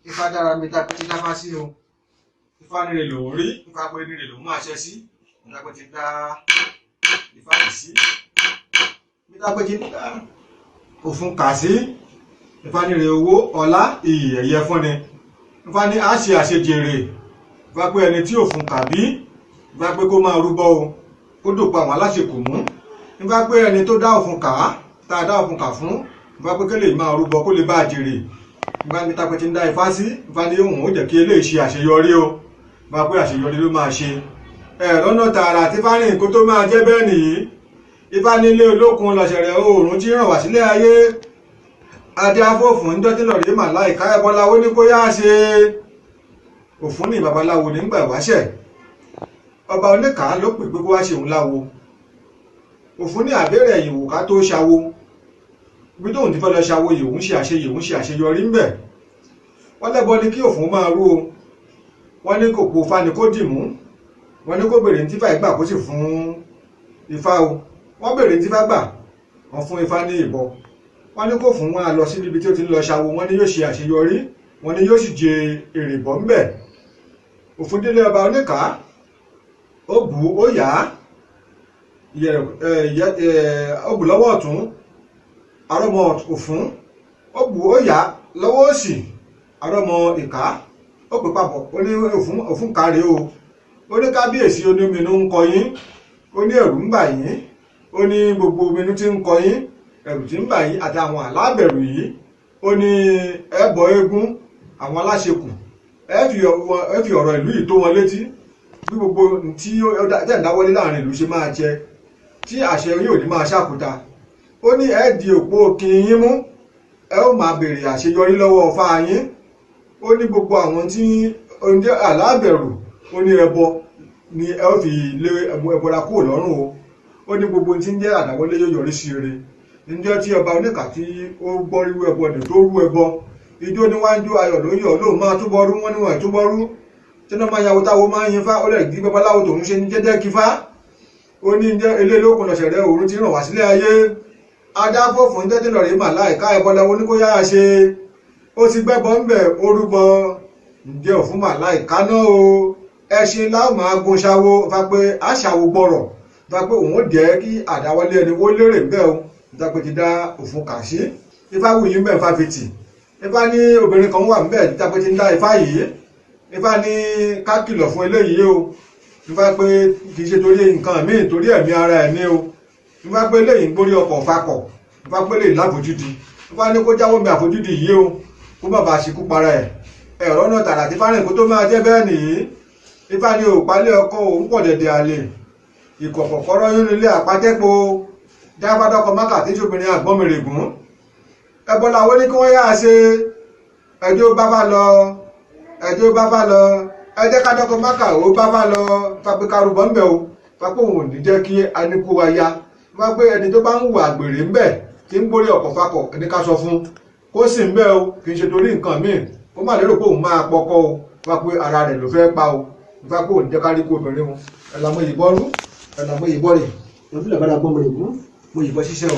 Ifá dára mi tá pé ti dáfá sí o. Ifá nírè lòún rí, Ifá pé nírè lòún máa ṣe sí. Mi tá pé ti dá Ifá yìí sí. Mi tá pé ti dá òfun kà sí. Ifá nírè owó, ọlá, iyì, ẹ̀yẹ fúnni. Ifá ní á ṣe àṣejèrè. Ifá pé ẹni tí òfun kà bí, Ifá pé kó máa rúbọ o, kó dòpò àwọn aláṣekù mú. Ifá pé ẹni tó dá òfun kà á, tá a dá òfun kà fún, Ifá pé kí lè máa rúbọ kó lè bá a jèrè. Ifá ní tápẹ́ ti ń dá Ifá sí, Ifá ní òun ó jẹ́ kí eléyìí ṣe àṣeyọrí o. Ifá pé àṣeyọrí ló máa ṣe. Ẹ̀rọ náà tààrà tí Fárìn kó tó máa jẹ́ bẹ́ẹ̀ nìyí. Ifá nílé olókun lọ̀ṣẹ̀rẹ̀ oòrùn tí ràn wá sílé ayé. Adé afọ́fún ń dọ́tí lọ̀rí màláìka ẹbọláwo ní kó yá ṣe. Òfún ní babaláwo nígbà ìwáṣẹ̀. Ọba oníkàá ló pè pé kó wá ṣe òun láwo. Òfún ní àbẹ̀rẹ̀ ẹ̀yìn wò ká tó ṣawo. Ibi tóun ti fẹ́ lọ ṣawo yìí, òun ṣe àṣeyè, òun ṣe àṣeyọrí ńbẹ̀. Wọ́n lẹ́bọ ni kí òfún máa rú o. Wọ́n ní kò po Ifá ni kó dì mú. Wọ́n ní kó béèrè ní tífà ìgbà kó sì fún Ifá o. Wọ́n béèrè ní tífà gbà, wọ́n fún Ifá ní ìbọn. Wọ́n ní kó fún wọn lọ sí ibi tí ó ti ń lọ ṣawo, wọ́n ní yóò ṣe àṣeyọrí, wọ́n ní yóò sì jẹ èrè bọ́ ńbẹ̀. Òfún délé ọba oníkàá, ó bù ú, ó yà á, ó bù lọ́wọ́ ọ̀tún, arọ́mọ òfún, ó bù ó yà á lọ́wọ́ òsì, arọ́mọ ìká, ó pè papọ̀, ó ní òfún káre o. Ó ní kábíyèsí oníminú ń kọ yín, ó ní ẹ̀rù ń bà yín, ó ní gbogbo ominú tí ń kọ yín, ẹ̀rù tí ń bà yín àti àwọn alábẹ̀rù yìí, ó ní ẹbọ eégún, àwọn aláṣekù, ẹ fi ọ̀rọ̀ ìlú yìí tó wọn létí, bí gbogbo tí tẹ̀ ń dáwọ́lé láàrin ìlú ṣe máa jẹ, tí àṣẹ yóò ní máa ṣàkúta. Ó ní ẹ di òpó kin yín mú, ẹ ó máa béèrè àṣeyọrí lọ́wọ́ Ifá yín. Ó ní gbogbo àwọn tí alábẹ̀rù, ó ní ẹbọ ni ẹ ó fi lé ẹbọra kúrò lọ́rùn o. Ó ní gbogbo tí ń jẹ́ àdáwọ́lé yóò yọrí sí ire. Ǹjẹ́ tí ọba oníkà tí ó gbọ́ rírú ẹbọ ní tó rú ẹbọ, ijó níwájú ayọ̀ ló yọ̀ lóun máa túbọ̀ rú, wọ́n níwọ̀n túbọ̀ rú. Tí wọ́n máa yàwó táwo máa ń yin fá, ó lè gbé babaláwo tòun ṣe ní jẹ́jẹ́ kí fá. Ó ní jẹ́ eléyìí lọ̀ṣẹ̀rẹ̀ òórùn tí ràn wá sílé ayé. Adá fòfún jẹ́ tí lọ̀rẹ́ màláìka ẹbọláwo ní kó yára ṣe. Ó ti gbẹ́bọ ńbẹ̀ orúbọ, ǹjẹ́ òfún màláìka náà o. Ẹṣin láò máa gun ṣawo, fa pé àṣàwò gbọ̀rọ̀, fa pé òun ó jẹ́ kí àdáwọlé ẹni wó lérè ńbẹ̀ o. Ìtàpé ti dá òfun kà sí. Ifá wù yín bẹ́ẹ̀ fáfitì. Ifá ní obìnrin kan wà ńbẹ̀ ìtàpé ti ń dá Ifá yìí. Ifá ní ká kìlọ̀ fún eléyìí o. Ifá pé kì í ṣe torí nǹkan míì, torí ẹ̀mí ara ẹ̀ ní o. Ifá pé eléyìí ń gbórí ọkọ̀ fakọ̀. Ifá pé eléyìí láfojúdi. Ifá ní kó jáwọ́ mi àfojúdi yìí o, kó má bàa ṣekú para ẹ̀. Ẹ̀rọ náà tààrà tí Fárìn kó tó máa jẹ́ bẹ́ẹ̀ nìyí. Ifá ní òpálẹ̀ ọkọ òun pọ̀ dẹ̀dẹ̀ àlè. Ìkọ̀kọ̀kọ́rọ́ yín nílé àpátẹ́po. Dáfádọ́kọ mákà tí ṣobìnrin àgbọ́nmìrègún. Ẹbọ làwọn ní kí wọ́n yáa ṣe. Ẹjọ́ bá fà lọ, ẹjọ́ bá fà lọ, ẹ jẹ́ ká dọ́kọ mákà ó bá fà lọ. Fapé kárúbọ̀ ńbẹ̀ o. Fapé òun ò ní jẹ́ kí aníkú wa ya. Fapé ẹni tó bá ń hùwà àgbèrè ńbẹ̀ tí ń gbórí ọkọ̀ fakọ̀ ẹni ká sọ fún. Kó sì ńbẹ̀ o, kì í ṣe torí nǹkan míì. Kó má lérò pé òun máa pọkọ o. Fapé ara rẹ̀ ló fẹ́ pa o. Fapé òun jẹ́ ká rí kú obìnrin o. Ẹ̀làmọ́ ìbọn rú, ẹ̀làmọ́ ìbọn rè. Ẹ̀fúnlẹ̀ bá dá gbọ́mọ̀rẹ̀gún. Mo yìnbọn ṣiṣẹ́ o.